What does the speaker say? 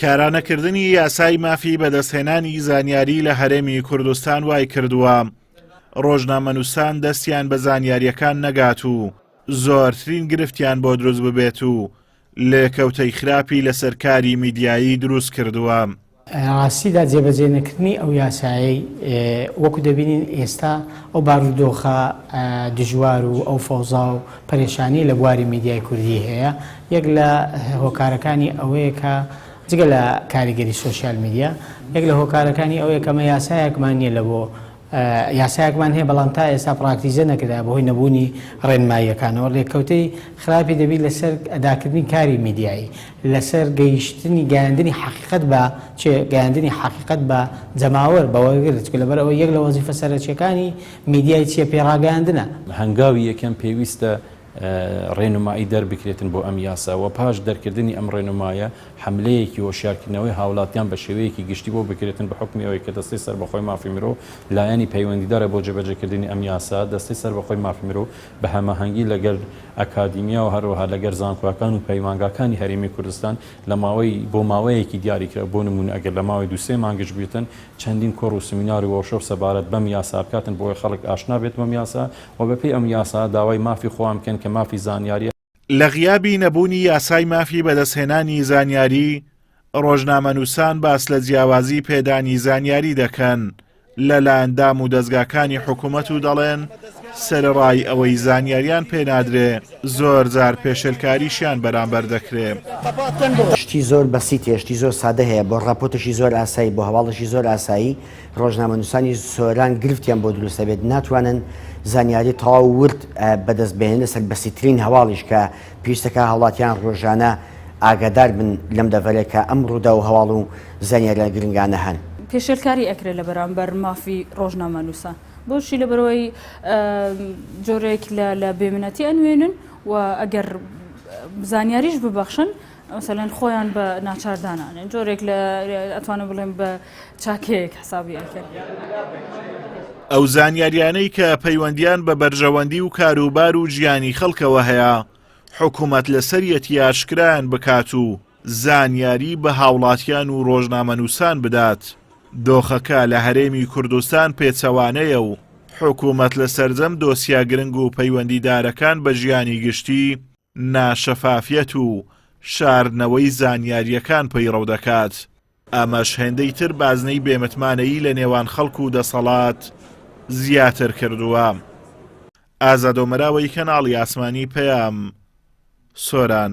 کارانەکردنی یاسای مافی بەدەستهێنانی زانیاری لە هەرێمی کوردستان وایکردووە ڕۆژنامەنووسان دەستیان بە زانیارییەکان نەگات و زۆرترین گرفتیان بۆ دروست ببێت و لێکەوتەی خراپی لەسەر کاری میدیایی دروست کردووە. ڕاستیدا جێبەجێ نەکردنی ئەو یاسایەی وەکو دەبینین ئێستا ئەو بارودۆخە دژوار و ئەو فەوزا و پەرێشانیەی لە بواری میدیای کوردی هەیە یەک لە هۆکارەکانی ئەوەیە کە جگە لە کاریگەری سۆشیال میدیا یەک لە هۆکارەکانی ئەوەیە کە ئەمە یاسایەکمان نییە لە بۆ یاسایەکمان هەیە بەڵام تا ئێستا پراکتیزە نەکرا بەهۆی نەبوونی ڕێنماییەکانەوە لێکەوتەی خراپی دەبی لەسەر ئەداکردنی کاری میدیایی لەسەر گەیشتنی گەیاندنی حەقیقەت بە چێ گەیاندنی حەقیقەت بە جەماوەر بە وەرگر چونکە لەبەر ئەوەی یەک لە وەزیفە سەرەکییەکانی میدیای چییە پێڕاگەیاندنە. هەنگاوی یەکەم پێویستە ڕێنمایی دەربکرێتن بۆ ئەم یاسا و پاش دەرکردنی ئەم ڕێنمایە حەملەیەکی هۆشیارکردنەوەی هاوڵاتیان بە شێوەیەکی گشتی بۆ بکرێتن بە حوکمی ئەوەی کە دەستەی سەربەخۆی مافی مرۆڤ لایەنی پەیوەندیدارە بۆ جێبەجێکردنی ئەم یاسا دەستەی سەربەخۆی مافی مرۆڤ بە هەماهەنگی لەگەل ئەکادیمیا و هەروەها لەگەر زانکۆکان و پەیمانگاکانی هەرێمی کوردستان لە ماوەی بۆ ماوەیەکی دیاریکراو بۆ نموونە ئەگەر لە ماوەی دوو سێ مانگیش بێتن چەندین کۆڕ و سمینار و وۆرکشۆپ سەبارەت بەم یاسا بکاتن بۆ ئەوەی خەڵک ئاشنا بێت بەم یاسا و بەپێی ئەم یاسا داوای مافی خۆیان بکەن کە مافی زانیاریە. لە غیابی نەبوونی یاسای مافی بەدەستهێنانی زانیاری، ڕۆژنامەنووسان باس لە جیاوازی پێدانی زانیاری دەکەن لەلایەن دام و دەزگاکانی حکومەت و دەڵێن سەرەڕای ئەوەی زانیاریان پێنادرێ زۆر جار پێشێلکاریشیان بەرامبەر دەکرێ. شتی زۆر بەسیت هەیە، شتی زۆر سادە هەیە، بۆ ڕاپۆرتێکی زۆر ئاسایی، بۆ هەواڵێکی زۆر ئاسایی، ڕۆژنامەنووسانی سۆران گرفتیان بۆ دروست دەبێت، ناتوانن زانیاری تەواو ورد بەدەست بهێنن لەسەر بەسیترین هەواڵیش کە پێویستەکە هاوڵاتیان ڕۆژانە ئاگادار بن لەم دەڤەرە کە ئەم ڕووداو و هەواڵ و زانیاریە گرنگانە هەن. پێشێلکاری ئەکرێت لە بەرامبەر مافی ڕۆژنامەنووسان بۆچی لەبەرئەوەی جۆرێک لە بێمنەتی ئەنوێنن و ئەگەر زانیاریش ببەخشن مەسەلەن خۆیان بە ناچار دانانێن جۆرێک لە ئەتوانم بڵێم بە چاکەیەک حسابی ئەکەن. ئەو زانیاریانەی کە پەیوەندیان بە بەرژەوەندی و کاروبار و ژیانی خەڵکەوە هەیە، حکومەت لەسەریەتی ئاشکرایان بکات و زانیاری بە هاوڵاتیان و ڕۆژنامەنووسان بدات. دۆخەکە لە هەرێمی کوردستان پێچەوانەیە و حکومەت لە سەرجەم دۆسیە گرنگ و پەیوەندیدارەکان بە ژیانی گشتی ناشەفافیەت و شاردنەوەی زانیارییەکان پەیڕەو دەکات. ئەمەش هێندەی تر بازنەی بێمتمانەیی لە نێوان خەڵک و دەسەڵات زیاتر کردووە. ئازاد ئۆمەراوەی کەناڵی ئاسمانی پەیام، سۆران.